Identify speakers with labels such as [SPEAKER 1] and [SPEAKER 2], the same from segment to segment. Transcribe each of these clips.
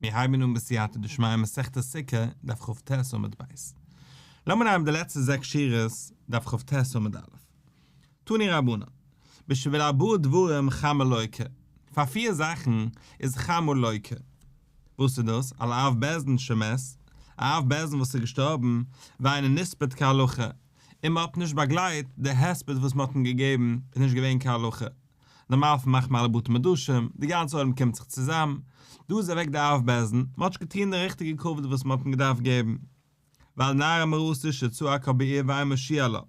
[SPEAKER 1] מיר הייבן אן בסייעתא דשמיא מסכת סוכה, דף כ"ט עמוד ב'. לאמיר נעמען די לעצטע זעקס שורות, דף כ"ט עמוד א'. תנו רבנן, בשביל ארבעה דברים חמה לוקה, פאר פיר זאכן איז חמה לוקה. וואס איז דאס? על אב בית דין שמת, א אב בית דין וואס איז געשטארבן, ואינו נספד כהלכה, און מען האט נישט באגלייט די הספד וואס מען האט אים געגעבן איז נישט געווען כהלכה. נארמאל מאכט מען אלע בתי מדרשים, די גאנצע עולם קומט זיך צוזאם, דא איז אוועק די אב בית דין, מען האט נישט געטון די ריכטיגע כבוד וואס מען האט אים געדארפט געבן, ועל נערה המאורסה שצעקה בעיר ואין מושיע לה.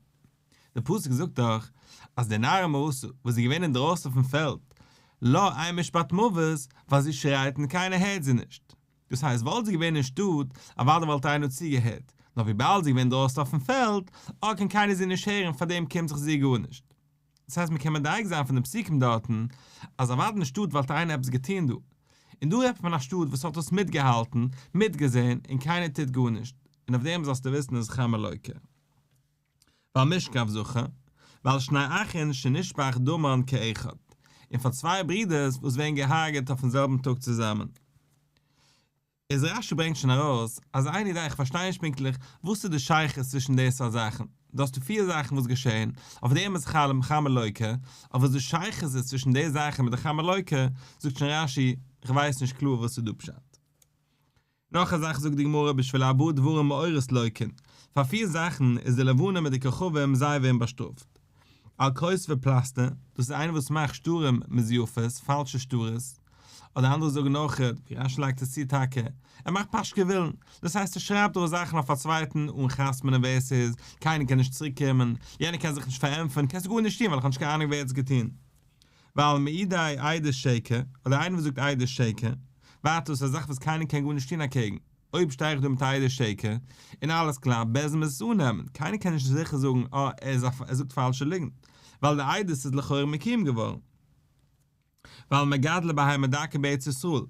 [SPEAKER 1] די פסוק זאגט דאך אז די נערה המאורסה וואס איז געווען אינדרויסן פון פעלד, לה אין משפט מוות, ווייל זי שרייט און קיינער הערט זי נישט. דאס הייסט וואלט זי געווען אין שטאט, אוודאי וואלט איינער צוגעהערט, נאר וויבאלד זי איז געווען אינדרויסן אויפן פעלד, אה קען קיינער זי נישט הערן פארדעם קומט זיך זי גארנישט. דאס הייסט מ'קען מדייק זיין פון די פסוקים דארטן אז אוודאי אין שטאט וואלט איינער עפעס געטון דא, און דא רעדט מען פון א שטאט וואס האט דאס מיטגעהאלטן, מיטגעזען, און קיינער טוט גארנישט, און אויף דעם זאלסטו וויסן איז חמה לוקה. ועל משכב זכר, ועל שני אחין שנשפך דמן כאחד, און פאר צוויי ברידערס וואס ווערן געהארגעט אויפן זעלבן טאג צוזאמען. איז רשי ברענגט שוין ארויס אז איין אידעע איך פארשטיי נישט פונקטליך וואס איז די שייכות צווישן די סארט זאכן, דא האסטו פיר זאכן וואס געשעהן, אויף דעם איז חל חמה לוקה, אבער וואס די שייכות איז צווישן די זאכן מיט די חמה לוקה, זאגט שוין רשי, איך ווייס נישט קלאר וואס איז דא פשט. נאך א זאך זאגט די גמרא בשביל ארבעה דברים מאורות לוקין, פאר פיר זאכן איז די לבנה מיט די כוכבים זיי ווערן באשטראפט. על כותבי פלסתר, דאס איז איינער וואס מאכט שטרים מזויפות, פאלשע שטרות, אדער אנדערע זאגן אויך, ווי רשי לייגט עס צו טאקע, ער מאכט פאשקעווילן, דאס הייסט ער שרייבט ארויס זאכן אויף א צווייטן אן חתמ'נען ווער עס איז, קיינער קען נישט צוריק קומען, יענער קען זיך נישט פארענטפערן, קענסט גארנישט טון ווייל איך האב נישט קיין אהנונג ווער האט עס געטון. ועל מעידי עדות שקר, אדער איינער וואס זאגט עדות שקר, ווייטער דאס איז א זאך וואס קיינער קען גארנישט טון אקעגן. אויב שטיי איך דא מיט א עדות שקר, און אלעס קלאפט, בית דין מוז עס אננעמען, קיינער קען נישט זיכער זאגן אה ער איז א ער זאגט פאלשע ליגנט, ווייל די עדות איז לכאורה מקוים געווארן. ועל מגדלי בהמה דקה בארץ ישראל,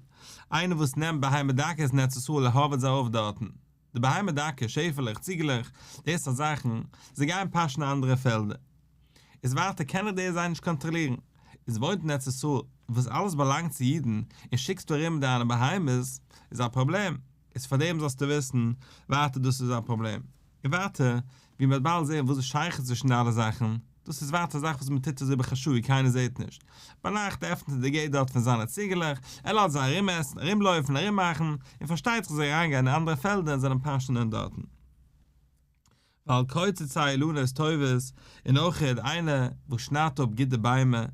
[SPEAKER 1] איינער וואס נעמט בהמה דקות אין ארץ ישראל ער האוועט זיי אויף דארטן, די בהמה דקה, שעפעלעך, ציגעלעך, די סארט זאכן, זיי גייען פאשן אנדערע פעלדער. איז ווייטער קען איך די זיי נישט קאנטראלירן. איז וואוינט אין ארץ ישראל וואס אלעס באלאנגט צו אידן און שיקסט ארום דיינע בהמות איז א פראבלעם. איז פארדעם זאלסטו וויסן ווייטער דאס איז א פראבלעם. און ווייטער ווי מ'וועט באלד זען וואס איז שייכות צווישן די אלע זאכן. דאס איז ווייטער א זאך וואס מ'טוט אזוי בחשאי קיינער זעט נישט. ביינאכט עפנט ער די gate דארט פון זיינע ציגעלעך, ער לאזט זיי ארום עסן, ארום לויפן, ארום מאכן, און פארשטייט זיך זיי אריינגיין אין אנדערע פעלדער און זענען פאשענען דארטן. ועל קוצצי אילנות טובות, און אויך איינער וואס שניידט אפ גוטע ביימער,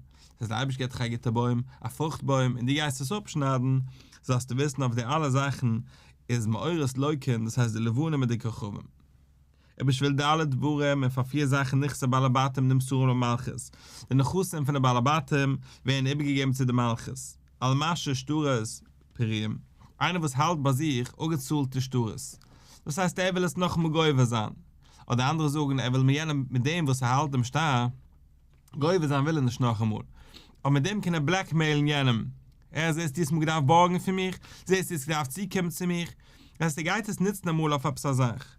[SPEAKER 1] דאס הייסט דער אייבערשטער געבט דיך א גוטע בוים, א פרוכט בוים, און דו גייסט עס אפשניידן, זאלסטו וויסן אויף די אלע זאכן איז מאורות לוקין, דאס הייסט די לבנה מיט די כוכבים. ובשביל ד' דברים און פאר פיר זאכן נכסי בעלי בתים נמסרים למלכות, די נכסים פון די בעלי בתים ווערן איבערגעגעבן צו די מלכות. על משהה שטרות פרועים, איינער וואס האלט ביי זיך אפגעצאלטע שטרות, דאס הייסט ער וויל עס נאכאמאל גובה זיין, אדער אנדערע זאגן ער וויל מיט יענעם מיט דעם וואס ער האלט דעם שטר גובה זיין וויל ער נישט נאכאמאל, אבער מיט דעם קען ער בלעקמעילן יענעם, אה זעסט דו האסט מיר געדארפט בארגן פון מיך, זעסט דו האסט געדארפט צוקומען צו מיך, דאס הייסט ער גייט עס נוצן אמאל אויף עפעס א זאך.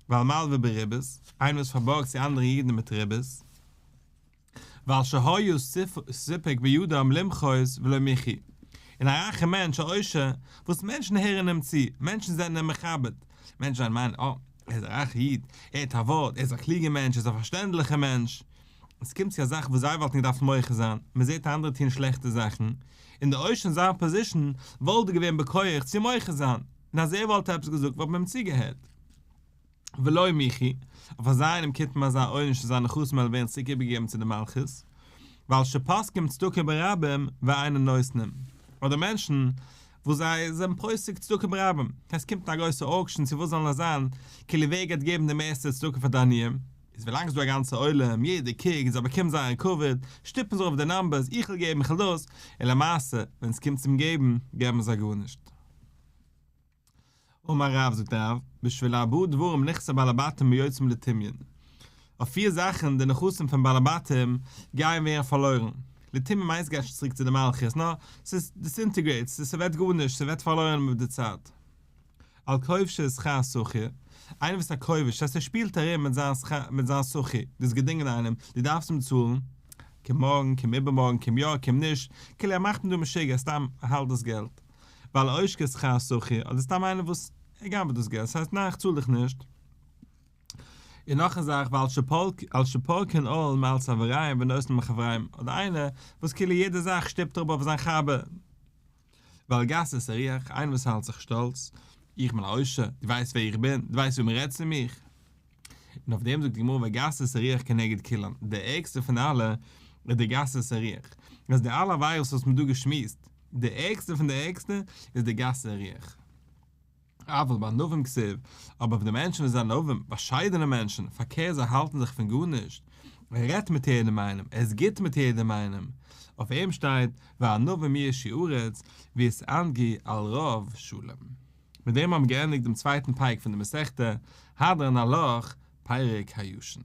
[SPEAKER 1] ועל מלווה בריבית, איינער וואס פארבארגט צו אנדערע אידן מיט ריבית. ועל שהיה סיפק בידם למחות ולא מיחו, און א רייכע מענטש א עושר וואס מענטשן הערן אים צו, מענטשן זענען אים מכבד, מענטשן זענען מיינען אה, ער איז א רייכע איד, ער האט א ווארט, ער איז א קלוגע מענטש, ער איז א פארשטענדליכע מענטש, עס קומט צו א זאך וואס זיי וואלטן געדארפט מוחה זיין, מען זעט אנדערע טון שלעכטע זאכן, און דער עושר אין זיין position וואלט געווען בכח צו מוחה זיין, און אז ער וואלט עפעס געזאגט וואלט מען אים צוגעהערט. ולא מיחו, אויף אזא איינעם קומט מען אזא עונש און זיינע נכסים וועלן ווערן צוריק איבערגעגעבן צו די מלכות, ועל שפוסקים צדקה ברבים ואינן נותנים, אדער מענטשן וואס זיי זענען פוסק צדקה ברבים, עס קומט א גרויסע auction צו וואס זאל נאר זיין, כאילו ווער גייט געבן די מערסטע צדקה פאר די עניים, איז ווילאנג ס'איז דא א גאנצע עולם, יעדער קוקט, זיי באקומען זייער כבוד, שטופן זיך אויף די numbers, איך וויל געבן, איך וויל דאס, און למעשה ווען עס קומט צום געבן, געבן זיי גארנישט. אמר רב זאגט רב, בשביל ארבעה דברים נכסי בעלי בתים יוצאים לטמיון. אויף פיר זאכן די נכסים פון בעלי בתים גייען ווערן פארלוירן. לטמיון מיינט ס'גייט נישט צוריק צו די מלכות, נאר ס'איז disintegrates, ס'ווערט גארנישט, ס'ווערט פארלוירן מיט די צייט. על כובש שכר שכיר, איינער וואס איז א כובש, ס'הייסט ער שפילט ארום מיט זיין שכר, מיט זיין שכיר, דו האסט געדינגען איינעם, דו דארפסט אים צאלן, קום מארגן, קום איבערמארגן, קום יא, קום נישט, כאילו ער מאכט אים דא משוגע, סתם האלט דאס געלט. ועל עושקי שכר שכיר, אדער סתם איינער וואס ער גנב'עט דאס געלט, ס'הייסט ניין איך צאל דיך נישט. און נאך א זאך, ועל שפורקין עול מעל צואריהם ונותנים לחבריהם, אדער איינער וואס כאילו יעדע זאך שטופט ער אפ אויף זיין חבר. ועל גסות הרוח, איינער וואס האלט זיך שטאלץ, איך בין א עושר, דו ווייסט ווער איך בין, דו ווייסט ווי מען רעדט צו מיך. און אויף דעם זאגט די גמרא וגסות הרוח כנגד כולן, דער ערגסטער פון אלע איז די גסות הרוח, אז די אלע עבירות וואס מען האט דא געשמועסט, די ערגסטע פון די ערגסטע איז די גסות הרוח. אבל בענווים כתיב, אבער אויף די מענטשן וואס זענען ענווים, באשיידענע מענטשן, פארקערט זיי האלטן זיך פון גארנישט, ער רעדט מיט יעדעם איינעם, ער איז גוט מיט יעדעם איינעם, אויף אים שטייט, והענווים יירשו ארץ, ויתענגו על רב שלום. מיט דעם האבן מיר געענדיגט דעם צווייטן פרק פון די מסכתא, הדרן עלך, פרק הישן.